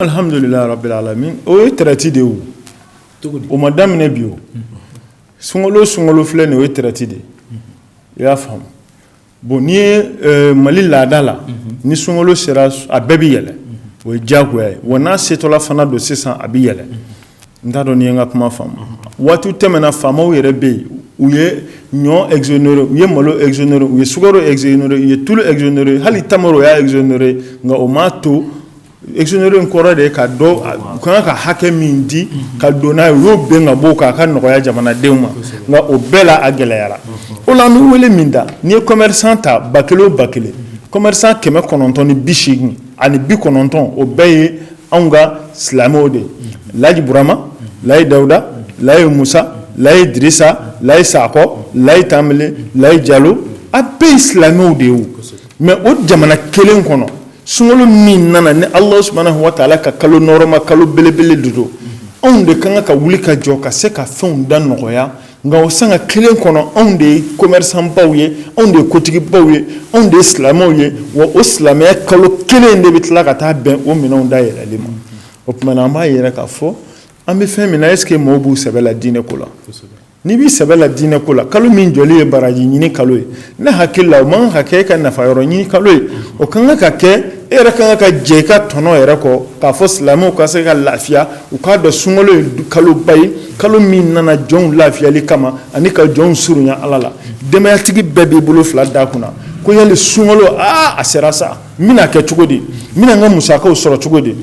Alhamdulilahi rabbil alamin. O ye traite de ye, o o ma daminɛ bi. O sunkalo, sunkalo filɛ nin ye, o ye traite de ye, i y'a faamu. Bon, n'i ye Mali laada la, ni sunkalo sera, a bɛɛ bɛ yɛlɛ, o ye diyagoya ye. Wa n'a setɔla fana don sisan, a bɛ yɛlɛ. N t'a dɔn n'i ye n ka kuma faamu. Waati tɛmɛna, faamaw yɛrɛ bɛ yen, u ye ɲɔ exonéré, u ye malo exonéré, u ye sukaro exonéré, u ye tulu exonéré, hali tamaro, o y'a exonéré. Nka o m'a to exonéré in kɔrɔ de ye ka dɔ u kan ka hakɛ min di ka don n'a ye, u y'o bɛn ka bɔ o kan, a ka nɔgɔya jamanadenw ma. Nka o bɛɛ la, a gɛlɛyara. O la, an bɛ wele min da, n'i ye commerçant ta, 1000 o 1000, commerçant 989, o bɛɛ ye anw ka silamɛw de ye: Laji Burama, Layi Dawuda, Layi Musa, Layi Dirisa, Layi Sakɔ, Layi Tanbele, Layi Jalo, a bɛɛ ye silamɛw de ye. O mais o jamana kelen kɔnɔ, sunkalo min nana ni Ala subhanahu wa taala ka kalo nɔrɔma, kalo belebele de don, anw de kan ka wuli ka jɔ ka se ka fɛnw da nɔgɔya. Nka o sanga kelen kɔnɔ, anw de ye commerçant baw ye, anw de ye kotigibaw ye, anw de ye silamɛw ye. Wa o silamɛya kalo kelen de bɛ tila ka taa bɛn o minɛnw da yɛlɛli ma. O tuma na, an b'a yɛrɛ k'a fɔ an bɛ fɛn min na, est ce que mɔgɔw b'u sɛbɛ la diinɛ ko la? N'i b'i sɛbɛ la diinɛ ko la, kalo min jɔli ye baraji ɲini kalo ye, ne hakili la, o man kan ka kɛ e ka nafa yɔrɔ ɲini kalo ye. O kan ka kɛ e yɛrɛ kan ka jɛ i ka tɔnɔ yɛrɛ kɔ, k'a fɔ silamɛw ka se ka lafiya, u k'a dɔn sunkalo ye kaloba ye, kalo min nana jɔnw lafiyali kama ani ka jɔnw surunya Ala la. Denbayatigi bɛɛ b'i bolo fila da kunna ko yali sunkalo aa a sera sa, n bɛna kɛ cogo di? N bɛna n ka musakaw sɔrɔ cogo di?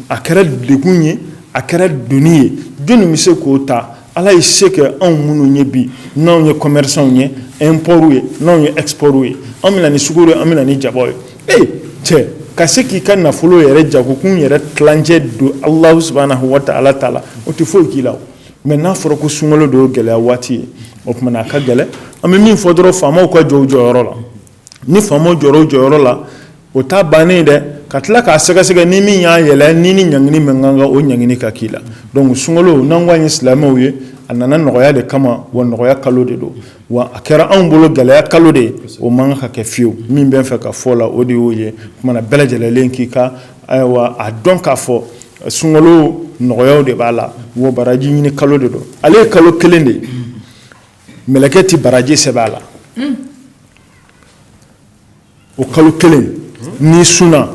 A kɛra degun ye, a kɛra doni ye, jɔnni bɛ se k'o ta? Ala ye se kɛ anw minnu ye bi, n'anw ye commerçant ye, import ye, n'anw ye export ye, an bɛna ni sukaro ye, an bɛna ni jaba ye. Ee cɛ, ka se k'i ka nafolo yɛrɛ jagokun yɛrɛ tilancɛ don Alahu subahanahu wa taala ta la, o tɛ foyi k'i la. Mais n'a fɔra ko sunkalo de ye gɛlɛya waati ye, o tuma a ka gɛlɛn. An bɛ min fɔ dɔrɔn, faamaw ka jɔ u jɔyɔrɔ la. Ni faamaw jɔra u jɔyɔrɔ la, o t'a bannen dɛ, ka tila k'a sɛgɛsɛgɛ, ni min y'a yɛlɛ, ni ni ɲangini min kan ka o ɲangini ka k'i la. Donc sunkalo, n'an ko an ye silamɛw ye, a nana nɔgɔya de kama, wa nɔgɔya kalo de don. Wa a kɛra anw bolo gɛlɛya kalo de ye, o man kan ka kɛ fiyewu. Min bɛ n fɛ ka fɔ la, o de y'o ye. Kumana bɛɛ lajɛlen k'i ka ayiwa a dɔn k'a fɔ sunkalo nɔgɔyaw de b'a la, wa baraji ɲini kalo de don. Ale ye kalo kelen de ye, mɛlɛkɛ tɛ baraji sɛbɛn a la. O kalo kelen, n'i sunna,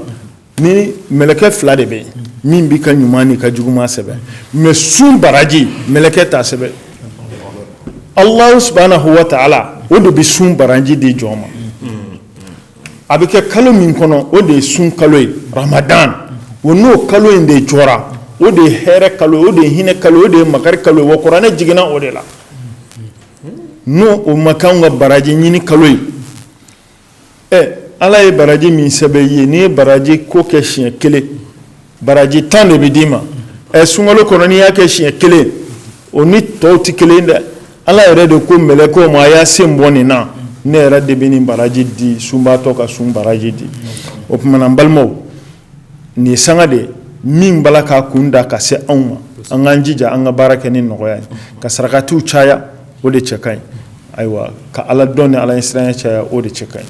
ni mɛlɛkɛ fila de bɛ yen min b'i ka ɲuman n'i ka juguman sɛbɛn, mais sun baraji, mɛlɛkɛ t'a sɛbɛn. Alahu subahanahu wa taala, o de bɛ sun baraji di jɔn ma. A bɛ kɛ kalo min kɔnɔ, o de ye sun kalo ye, Ramadan. O n'o kalo in de jɔra, o de ye hɛrɛ kalo ye, o de ye hinɛ kalo ye, o de ye makari kalo ye, wa kuranɛ jiginna o de la. N'o o ma kɛ anw ka baraji ɲini kalo ye, ɛ Ala ye baraji min sɛbɛn i ye, n'i ye baraji ko kɛ siɲɛ kelen, baraji 10 de bɛ d'i ma. Ɛ sunkalo kɔnɔ, n'i y'a kɛ siɲɛ kelen, o ni tɔw tɛ kelen dɛ. Ala yɛrɛ de ko mɛlɛkɛw ma: a y'a sen bɔ nin na, ne yɛrɛ de bɛ nin baraji di, sunbaatɔ ka sun baraji di. O tuma na, n balimaw, nin ye sanga de ye min bala k'a kun da ka se anw ma. An k'an jija, an ka baara kɛ ni nɔgɔya ye, ka sarakatiw caya, o de cɛ ka ɲi. Ayiwa, ka Ala dɔn ni Ala ɲɛsiranya caya, o de cɛ ka ɲi.